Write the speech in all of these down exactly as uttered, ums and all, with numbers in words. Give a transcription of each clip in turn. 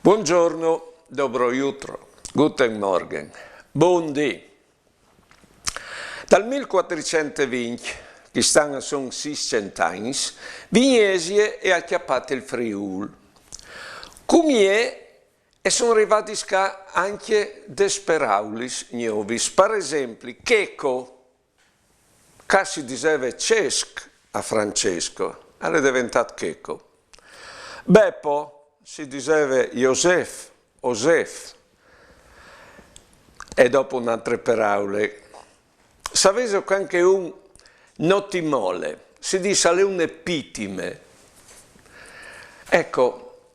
Buongiorno, dobro jutro, guten Morgen, bundì. Dal mil cuatricent e vincj, chest an a son sîscent agns, Vignesie e à cjapât il Friûl. Cun jê e son rivadis ca ancje des peraulis gnovis, par esempli, Checo, ca si diseve Cesc a Francesco, al è deventât Checo. Bepo, si diseve Josef, Josef. E dopo une altre peraule. Savêso cuant che un no ti mole, si dîs al è une pitime. Eco,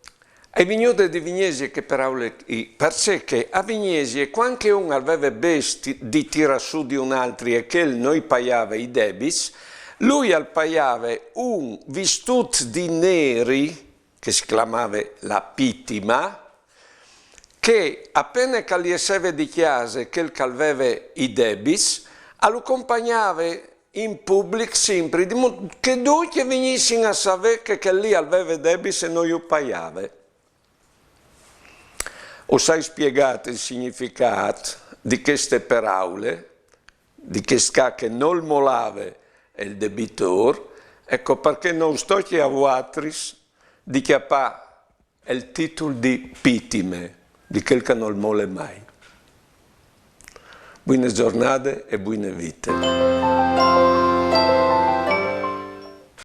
e je vignude di Vignesie chê peraule chi, parcè che a Vignesie, cuant che un al veve bêçs di tirâ sù di un altri e che no i paiave i debits, lui al paiave un vistût di neri, che si clamave la pitima, che a pene che al jesseve di cjase chel che al veve i debits, a lu compagnave in public simpri, di mût che ducj a vignissin a savê che chel li al veve debits e no ju paiave. Us ai spiegât il significât di cheste peraule, di chest ca che nol molave il debitôr, eco parcè no us tocje a vuatris di cjapâ il titul di pitime di chel che nol mole mai. Buine zornade e buine vite.